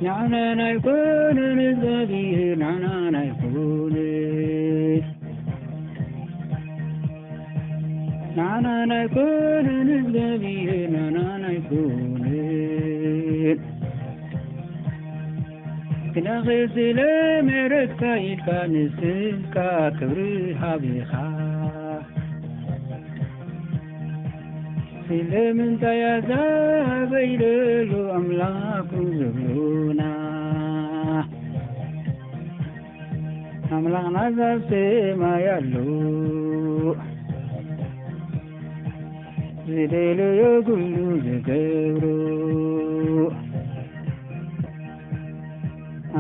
ንዓና ኣይኮነን እግዚኣብሔር፣ ንዓና ኣይኮነን። ንዓና ኣይኮነን እግዚኣብሔር፣ ንዓና ኣይኮነን። ግናኸ ስለ ምሕረትካ ኢልካ ንስምካ ክብሪ ሃቢኻ። ስለምንታይ ኣዛበ ይደሉ ኣምላኹ ዝብሉና? ኣምላኽና ዛብ ሰማይ ኣሎ፣ ዝደለዮ ኩሉ ዝገብሩ።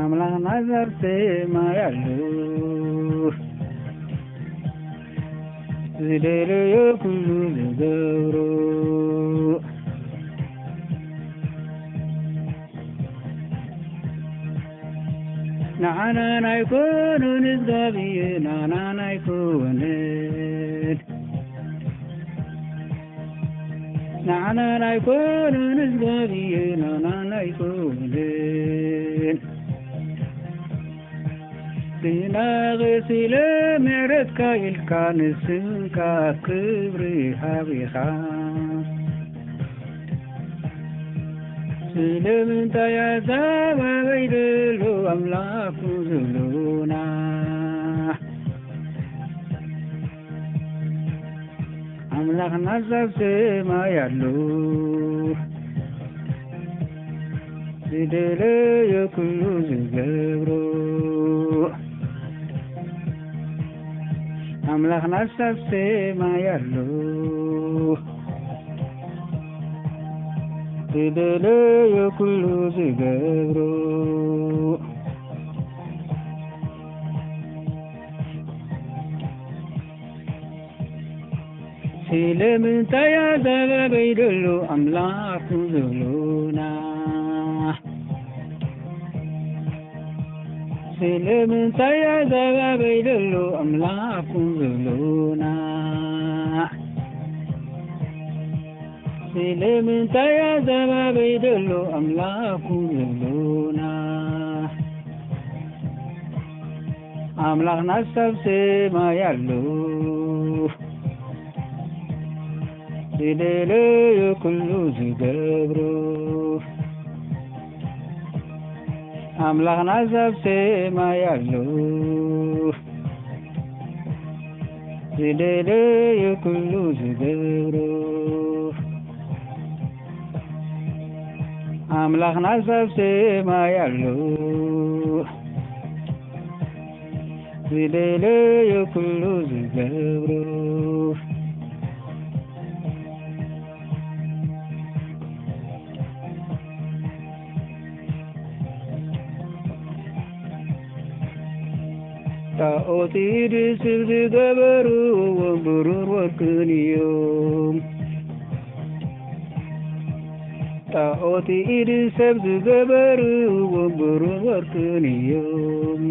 ኣምላኽና ዛብ ሰማይ ኣሎ፣ ዝደለዮ ኩሉ ዝገብሩ። ንዓና ኣይኮኑን እግዚኣብሔር፣ ንዓና ኣይኮኑን። ንዓና ኣይኮኑን እግዚኣብሔር፣ ንዓና ኣይኮኑን። ግናኸ ስለ ምሕረትካ ኢልካ ንስምካ ክብሪ ሃቢኻ። ስለምንታይ ኣዛባበይ ደሎ ኣምላኹ ዝብሉና? ኣምላኽና ዛብ ሰማይ ኣሎ፣ ዝደለዮ ኩሉ ዝገብሮ። ኣምላኽና ዛብ ሰማይ ኣሎ፣ ዝደለዮ ኩሉ ዝገብሮ። ስለምንታይ ኣዛባበይ ደሎ ኣምላኹ ዝብሉና? ስለምንታይ ኣዛባበይ ደሎ ኣምላኹ ዝብሉና? ስለምንታይ ኣዛባበይ ደሎ ኣምላኹ ዝብሉና? ኣምላኽና ዛብ ሰማይ ኣሎ፣ ዝደለዮ ኩሉ ዝገብሩ። ኣምላኽና ዛብ ሰማይ ኣሎ፣ ዝደለዮ ኩሉ ዝገብሩ። ኣምላኽና ዛብ ሰማይ ኣሎ፣ ዝደለዮ ኩሉ ዝገብሩ። ጣዖት ኢድ ሰብ ዝገበርዎም ብሩር ወርቅን እዮም። ጣዖት ኢድ ሰብ ዝገበርዎም ብሩር ወርቅን እዮም።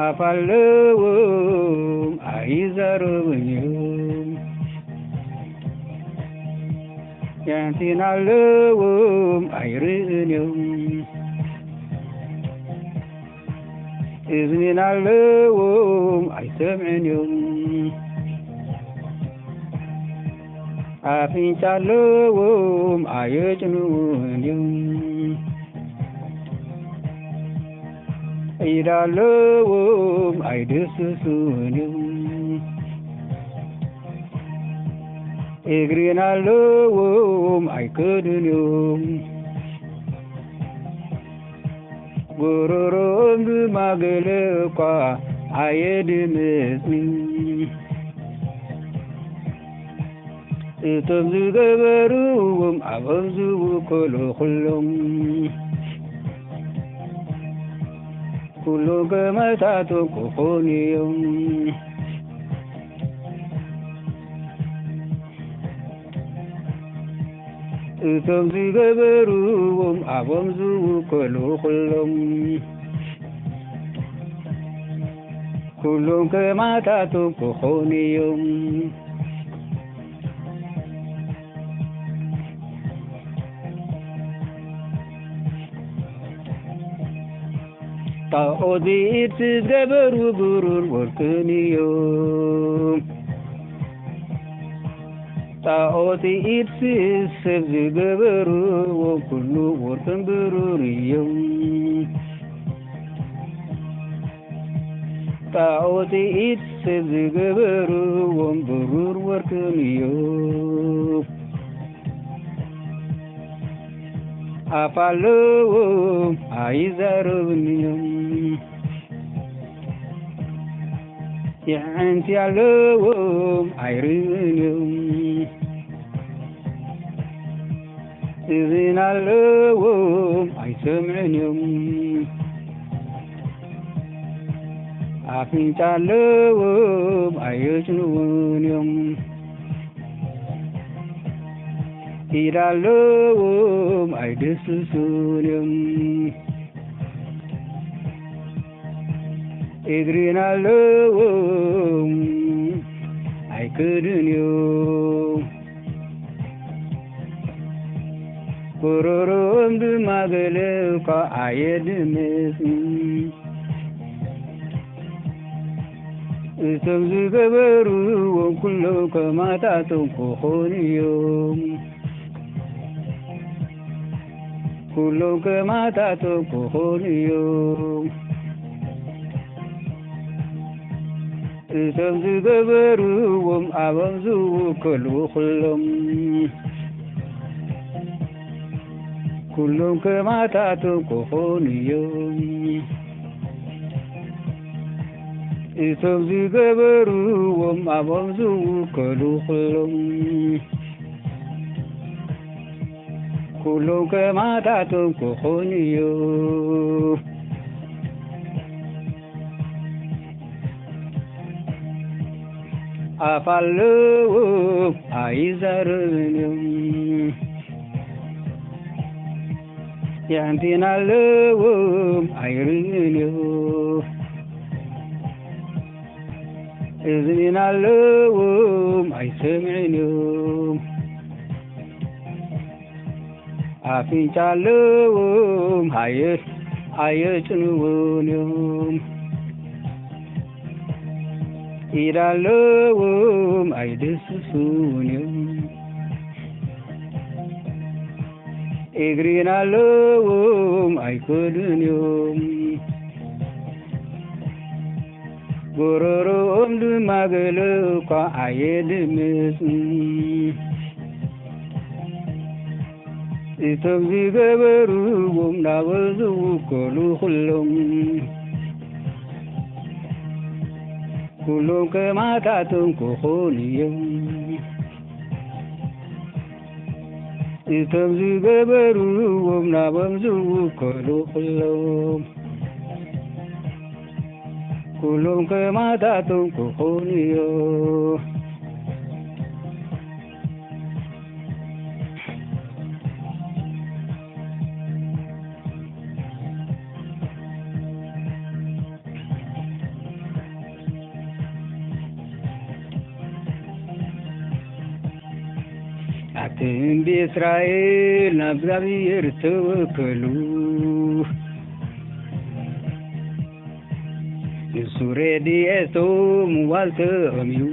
ኣፍ ኣለዎም ኣይዛረቡን እዮም። ኣዕይንቲን ኣለዎም ኣይርእን እዮም። እዝኒን ኣለዎም ኣይሰምዕን እዮም። ኣፍንጫ ኣለዎም ኣየጭንውን እዮም። ኢድ ኣለዎም ኣይድስስውን እዮም። እግሪን ኣለዎም ኣይከዱን እዮም። ጎሮሮኦም ድማ ገለ እኳ ኣየድምፅን። እቶም ዝገበርዎም ኣብኦም ዝውከሉ ኩሎም፣ ኩሎም ከማታቶም ክኾኑ እዮም። እቶም ዝገበርዎም ኣብኦም ዝውከሉ ኩሎም፣ ኩሎም ከማታቶም ክኾኑ እዮም። ጣዖት ኢድ ዝገበሩ ብሩር ወርቅን እዮም። ጣዖት ኢድ ሰብ ዝገበሩ ኩሉ ወርቅን ብሩር እዮም። ጣዖት ኢድ ሰብ ዝገበሩ ብሩር ወርቅን እዮም። ኣፍ ኣለዎም ኣይዛረብን እዮም። የዕንቲ ኣለዎም ኣይርእን እዮም። እዝን ኣለዎም ኣይሰምዕን እዮም። ኣፍንጫ ኣለዎም ኣየጭንውን እዮም። ኢድ ኣለዎም ኣይድስሱን እዮም። እግርን ኣለዎም ኣይክድን እዮም። ጎረሮኦም ድማ ገለ እኳ ኣየድምፅን። እቶም ዝገበርዎም ኩሎም ከማታቶም ክኾኑ እዮም። ኩሎም ከማታቶም ክኾኑ እዮም። እቶም ዝገበርዎም ኣቦም ዝውከሉ ኩሎም ኩሎም ከማታቶም ክኾኑ እዮም። እቶም ዝገበርዎም ኣቦም ዝውከሉ ኩሎም ኩሎም ከማታቶም ክኾኑ እዮም። ኣፍ ኣለዎም ኣይዛረብን እዮም። የዕንቲን ኣለዎም ኣይርእን እዮም። እዝኒን ኣለዎም ኣይሰምዕን እዮም። ኣፍንጫ ኣለዎም ኣየ- ኣየጭንውን እዮም። ኢድ ኣለዎም ኣይድስሱን እዮም። እግሪን ኣለዎም ኣይከዱን እዮም። ጎረሮኦም ድማ ገለ እኳ ኣየድምፅን። እቶም ዝገበርዎም ናበ ዝውከሉ ኩሎም ኩሎም ከማታቶም ክኾኑ እዮም። እቶም ዝገበርዎም ናቦም ዝውከሉ ኩሎም ኩሎም ከማታቶም ክኾኑ እዮም። ኣትን ብእስራኤል ናብ እግዚኣብሔር ተወከሉ። ንሱ ረድኤቶም ዋልተኦም እዩ።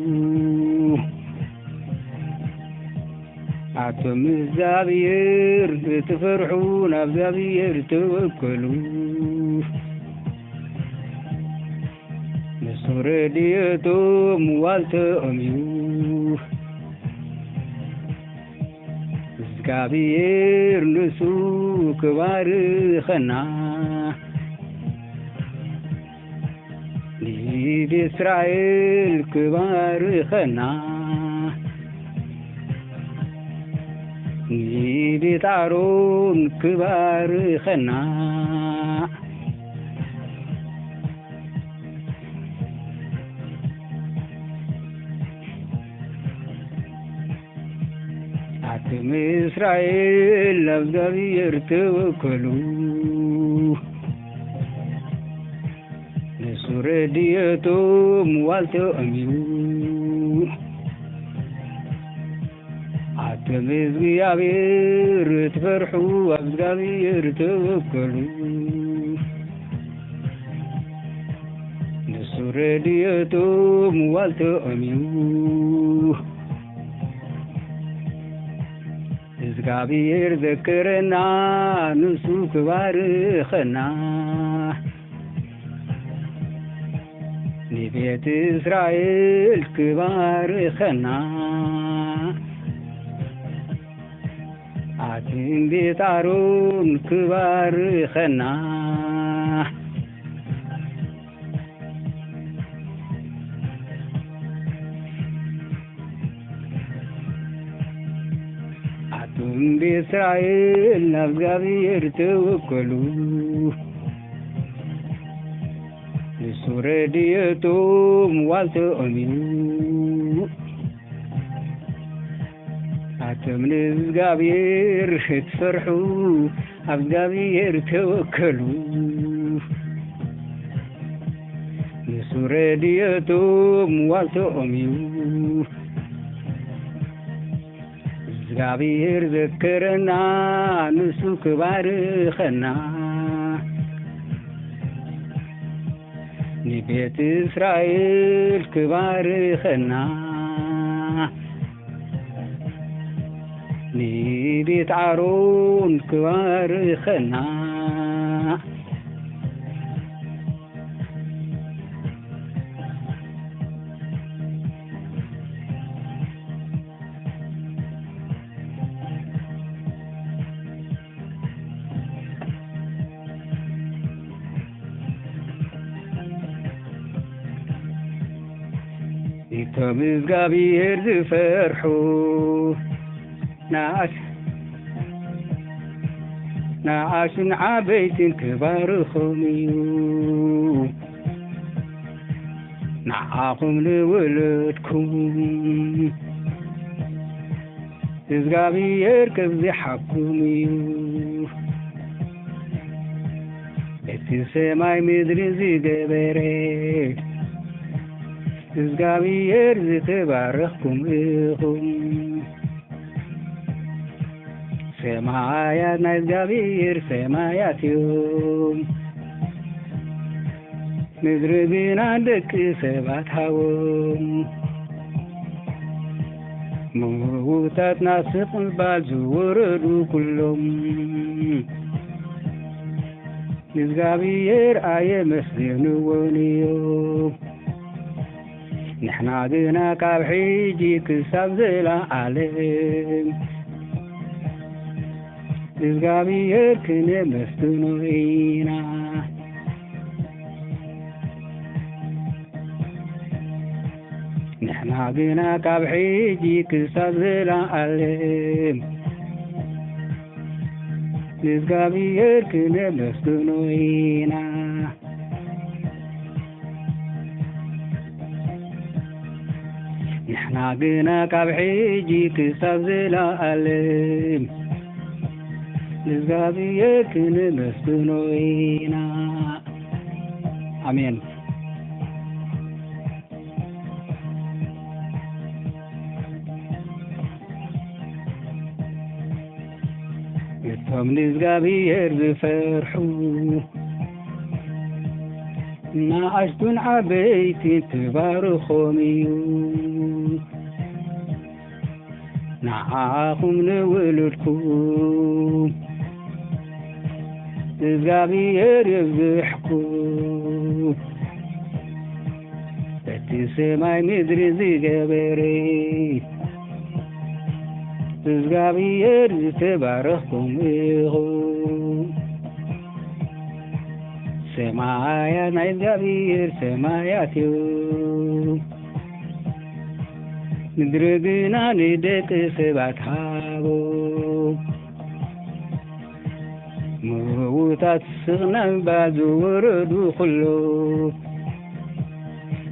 ኣቶም እግዚኣብሔር እትፈርሑ ናብ እግዚኣብሔር ተወከሉ። ንሱ ረድኤቶም ዋልተኦም እዩ። እግዚኣብሔር ንሱ ክባርኸና፣ ንቤት እስራኤል ክባርኸና፣ ንቤት ኣሮን ክባርኸና። ኣትም እስራኤል ናብ እግዚኣብሔር ተወከሉ፣ ንሱ ረድኤቶም ዋልተኦም እዩ። ኣትም እግዚኣብሔር ትፈርሑ፣ ኣብ እግዚኣብሔር ተወከሉ። ረድኤቱ ምዋልተኦም እዩ። እግዚኣብሔር ዘከረና ንሱ ክባርኸና፣ ንቤት እስራኤል ክባርኸና። ኣትን ቤት ኣሮን ክባርኸና። ኣቱም ቤት እስራኤል ናብ እግዚኣብሔር ተወከሉ። ንሱ ረድኤቶም ዋልተኦም እዩ። ኣቶም ንእግዚኣብሔር እትፈርሑ፣ ኣብ እግዚኣብሔር ተወከሉ። ንሱ ረድኤቶም ዋልተኦም እዩ። እግዚኣብሔር ዘከረና፣ ንሱ ክባርኸና፣ ንቤት እስራኤል ክባርኸና። ንቤት ኣሮን ክባርኸና። እቶም እግዚኣብሔር ዝፈርሑ፣ ንኣሽ-፣ ንኣሽቱን ዓበይትን ክባርኾም እዩ። ንዓኹም ንውሉድኩም እግዚኣብሔር ከብዝሓኩም እዩ። እቲ ሰማይ ምድሪ ዝገበረ እግዚኣብሔር ዝተባረኽኩም ኢኹም። ሰማያት ናይ እግዚኣብሔር ሰማያት እዮም። ምድሪ ግና ደቂ ሰባት ሃቦም። ምዉታት ናብ ስቕ ምባል ዝወረዱ ኩሎም ንእግዚኣብሔር ኣየመስገንዎን እዮም። ንሕና ግና ካብ ሕጂ ክሳብ ዘለዓለም እግዚኣብሔር ክነመስግኖ ኢና። ንሕና ግና ካብ ሕጂ ክሳብ ዘለዓለም ንእግዚኣብሔር ክነመስግኖ ኢና። ንሕና ግና ካብ ሕጂ ክሳብ ዘለዓለም ንእግዚኣብሔር ክነመስግኖ ኢና። ኣሜን። እቶም ንእግዚኣብሔር ዝፈርሑ፣ ንኣሽቱን ዓበይትን ክባርኾም እዩ። ንዓኹም ንውሉድኩም እግዚኣብሔር የብዝሕኩም። በቲ ሰማይ ምድሪ ዝገበረ እግዚኣብሔር ዝተባረኽኩም ኢኹም። ሰማያት ናይ እግዚኣብሔር ሰማያት እዩ። ምድሪ ግና ንደቂ ሰባት ሃቦ። ምውታት ስቕ ናባ ዝወረዱ ኩሉ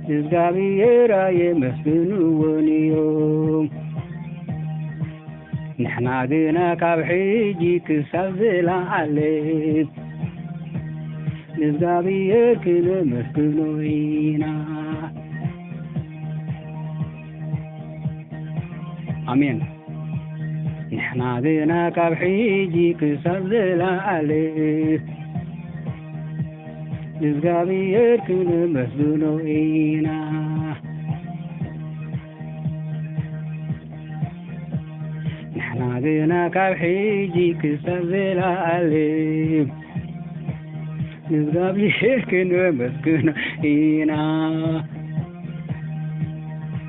እግዚኣብሔር ኣየመስግንዎን እዮም። ንሕና ግና ካብ ሕጂ ክሳብ ዘለዓለም ንእግዚኣብሔር ክነመስግኖ ኢና። ኣሜን። ንሕና ግና ካብ ሕጂ ክሳብ ዘለዓለም ንእግዚኣብሔር ክነመስግኖ ኢና። ንሕና ግና ካብ ሕጂ ክሳብ ዘለኣለም ንእግዚኣብሔር ክነመስግኖ ኢና።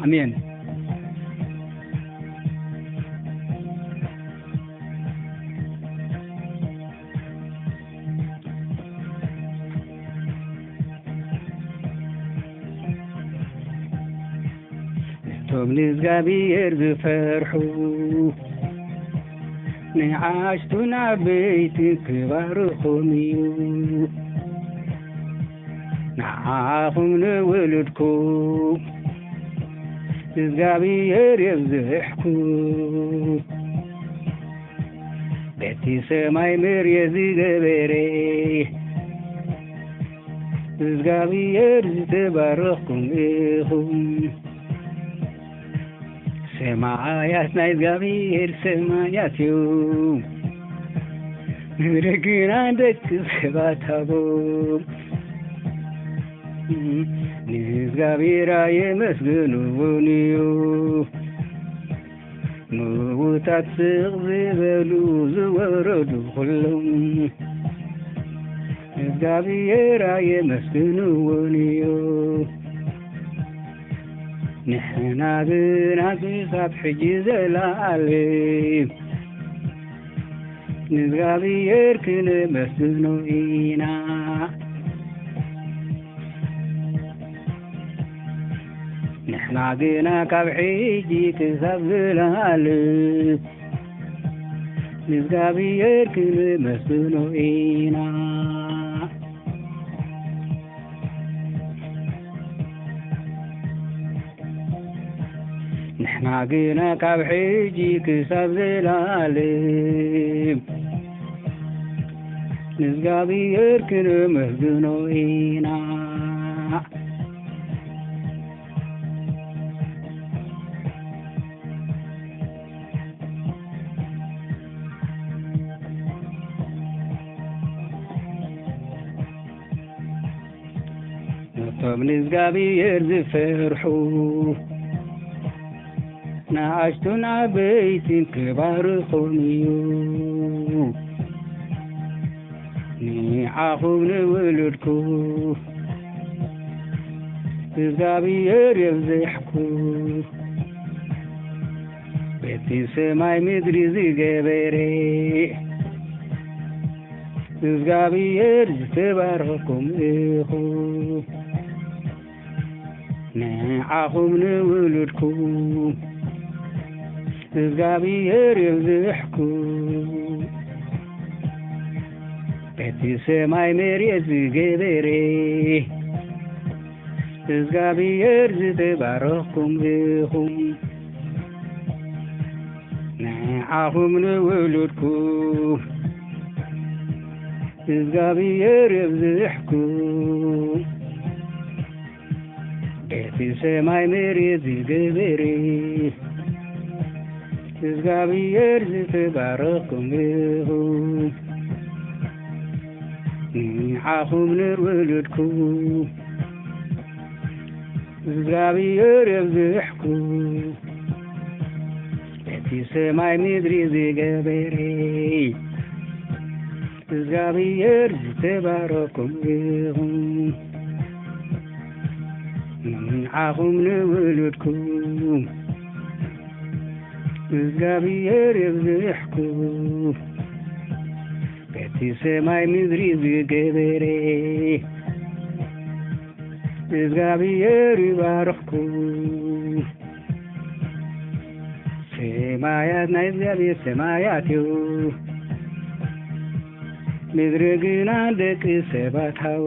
ኣሜን። ነቶም ንእግዚኣብሔር ዝፈርሑ፣ ንዓሽቱን ዓበይትን ክባርኾም እዩ። ንዓኹም ንውሉድኩም እግዚኣብሔር የብዝሕኩም። በቲ ሰማይ መሬት ዝገበረ እግዚኣብሔር ዝተባረኽኩም ኢኹም። ሰማያት ናይ እግዚኣብሔር ሰማያት እዩ። ምድሪ ግና ደቂ ሰባት ሃቦም። ንእግዚኣብሔር ኣየመስግንዎን እዩ። ምዉታት ስቕ ዝበሉ ዝወረዱ ኩሎም እግዚኣብሔር ኣየመስግንዎን እዩ። ንሕና ግና ክሳብ ሕጂ ዘለኣለም ንእግዚኣብሔር ክነመስግኖ ኢና። ንሕና ግና ካብ ሕጂ ክሳብ ዘለኣለም ንእግዚኣብሔር ክነመስግኖ ኢና። ንሕና ግና ካብ ሕጂ ክሳብ ዘለኣለም ንእግዚኣብሔር ክነመስግኖ ኢና። ነቶም ንእግዚኣብሔር ዝፈርሑ ንኣሽቱን ዓበይትን ክባርኾም እዩ። ንዓኹም ንውሉድኩም እግዚኣብሔር የብዝሕኩም። በቲ ሰማይ ምድሪ ዝገበረ እግዚኣብሔር ዝተባረኽኩም ኢኹም። ንዓኹም ንውሉድኩም እግዚኣብሔር የብዝሕኩም። በቲ ሰማይ መሬት ዝገበረ እግዚኣብሔር ዝተባረኽኩም ኢኹም። ንዓኹም ንውሉድኩም እግዚኣብሔር የብዝሕኩም። በቲ ሰማይ መሬት ዝገበረ እግዚኣብሔር ዝተባረኽኩም ኢኹም። ንዓኹም ንውሉድኩም እግዚኣብሔር የብዝሕኩም። በቲ ሰማይ ምድሪ ዝገበረ እግዚኣብሔር ዝተባረኽኩም ኢኹም። ንዓኹም ንውሉድኩም እግዚኣብሔር የብዝሕኩም። በቲ ሰማይ ምድሪ ዝገበረ እግዚኣብሔር ይባርኽኩም። ሰማያት ናይ እግዚኣብሔር ሰማያት እዩ፣ ምድሪ ግና ደቂ ሰባት ሃው።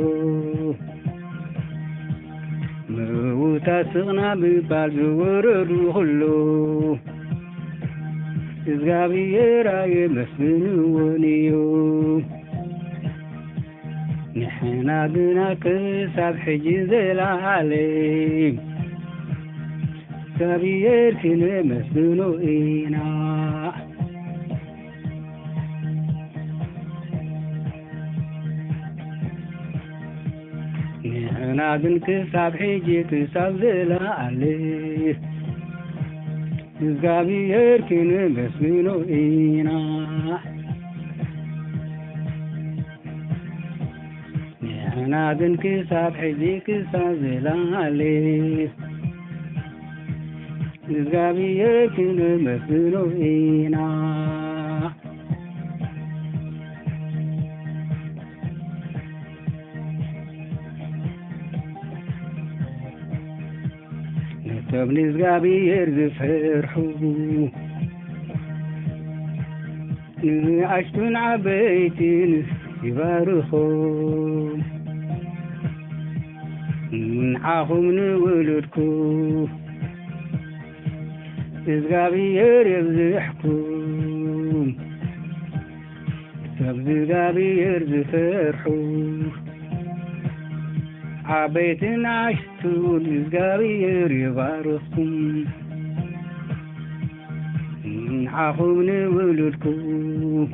ምዉታት ስቕና ብምባል ዝወረዱ ኩሉ እግዚኣብሔር ኣየመስግንዎን እዩ። ንሕና ግና ክሳብ ሕጂ ዘለዓለም እግዚኣብሔር ክነመስግኖ ኢና። ግን ክሳብ ሕጂ ክሳብ ዘለኣለ እግዚኣብሔር ክነመስግኖ ኢና። ንሕና ግን ክሳብ ሕጂ ክሳብ ዘለኣለ እግዚኣብሔር ክነመስግኖ ኢና። ነቶም ንእግዚኣብሔር ዝፈርሑ ንኣሽቱን ዓበይትን ይባርኾም። ንዓኹም ንውሉድኩም እግዚኣብሔር የብዝሕኩም። እቶም እግዚኣብሔር ዝፈርሑ ዓበይትን ንኣሽቱን እግዚኣብሔር ይባርኽኩም። ንዓኹም ንውሉድኩም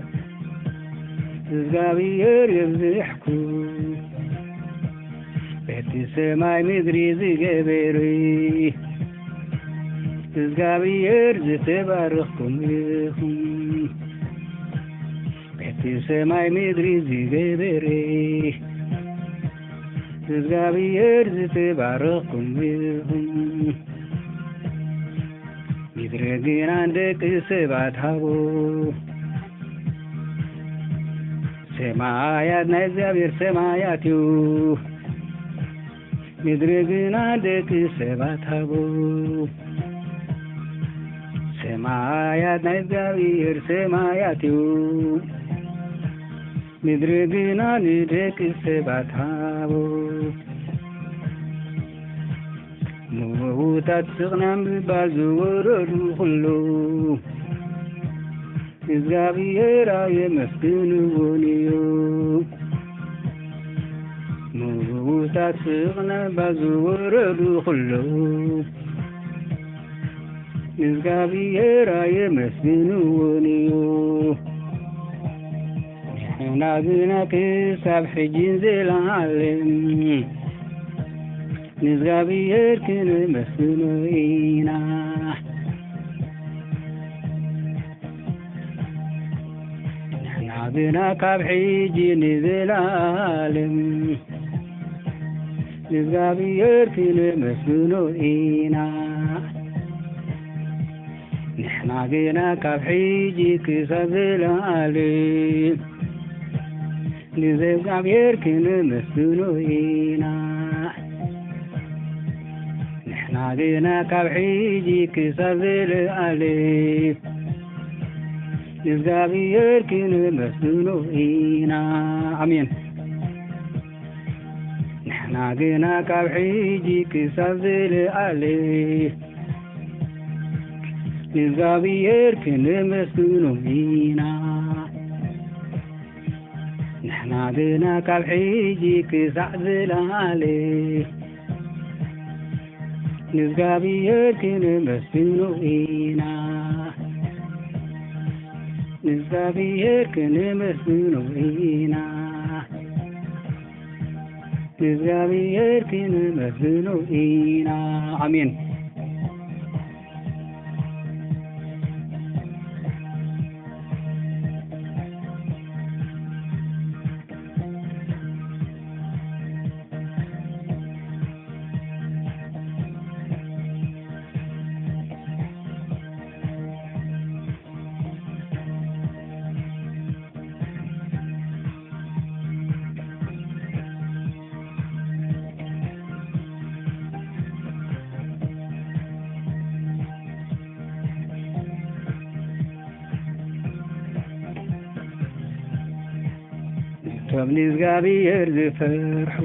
እግዚኣብሔር የብዝሕኩም። በቲ ሰማይ ምድሪ ዝገበረ እግዚኣብሔር ዝተባረኽኩም ኢኹም። በቲ ሰማይ ምድሪ ዝገበረ እግዚኣብሔር ዝተባረኽኩም ኢኹም። ምድሪ ግና ንደቂ ሰባት ሃቦ። ሰማያት ናይ እግዚኣብሔር ሰማያት እዩ። ምድሪ ግና ደቂ ሰባት ሃቦ። ሰማያት ናይ እግዚኣብሔር ሰማያት እዩ። ምድሪ ግና ንደቂ ሰባት ሃቦ። ምውታት ስቕና ምባል ዝወረዱ ኩሉ እግዚኣብሔር ኣየመስግንዎን እዩ። ምውታት ስቕና ምባል ዝወረዱ ኩሉ እግዚኣብሔር ኣየመስግንዎን እዩ። ንሕና ግና ክሳብ ሕጂ ንዘለዓለም ንእግዚኣብሔር ክነመስግኖ ኢና። ንሕና ግና ካብ ሕጂ ንዘለዓለም ንእግዚኣብሔር ክነመስግኖ ኢና። ንሕና ግና ካብ ሕጂ ክሳብ ዘለዓለም ንእግዚኣብሔር ክነመስግኖ ኢና። ንሕና ግና ካብ ሕጂ ክሳብ ዘለዓለም ንእግዚኣብሔር ክነመስግኖ ኢና። ኣሜን። ንሕና ግና ካብ ሕጂ ክሳብ ዘለዓለም ንእግዚኣብሔር ክነመስግኖ ኢና። ንሕና ግና ካብ ሕጂ ክሳዕ ዘለዓለም ንእግዚኣብሔር ክነመስግኖ ኢና። ንእግዚኣብሔር ክነመስግኖ ኢና። ንእግዚኣብሔር ክነመስግኖ ኢና። ኣሜን። እቶም ንእግዚኣብሔር ዝፈርሑ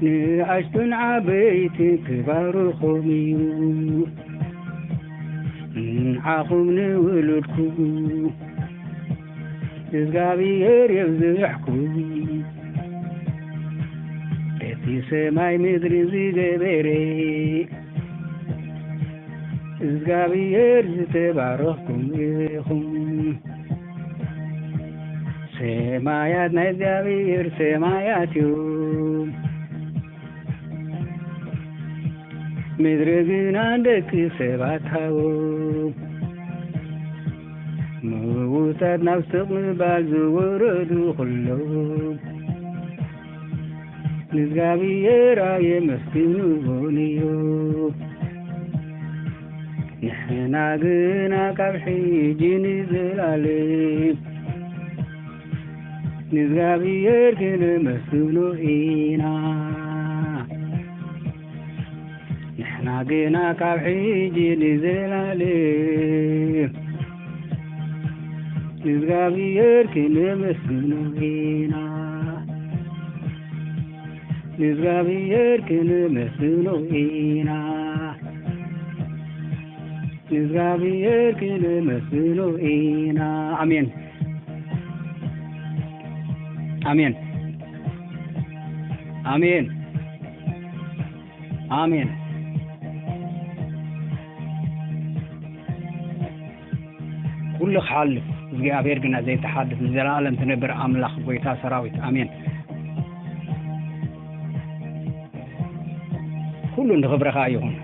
ንኣሽቱን ዓበይትን ክባርኾም እዩ። ንዓኹም ንውሉድኩም እግዚኣብሔር የብዝሕኩም። በቲ ሰማይ ምድሪ ዝገበረ እግዚኣብሔር ዝተባረኽኩም ኢኹም። ሰማያት ናይ እግዚኣብሔር ሰማያት እዩ፣ ምድሪ ግና ንደቂ ሰባት ሃቦ። ምውታት ናብ ስቕ ምባል ዝወረዱ ኹሎም፣ ንእግዚኣብሔር ኣየመስግንዎን እዩ። ንሕና ግና ካብ ሕጂ ንዘላለም፣ ንእግዚኣብሔር ክነመስግኖ ኢና። ንሕና ግና ካብ ሕጂ ንዘላለም፣ ንእግዚኣብሔር ክነመስግኖ ኢና። ንእግዚኣብሔር ክነመስግኖ ኢና። ንእግዚኣብሔር ክነመስግኖ ኢና። ኣሜን። ኣሜን። ኣሜን። ኣሜን። ኩሉ ክሓልፍ፣ እግዚኣብሔር ግና ዘይተሓልፍ፣ ንዘለኣለም ትነብር ኣምላኽ፣ ጎይታ ሰራዊት። ኣሜን። ኩሉ ንኽብረኻ ይኹን።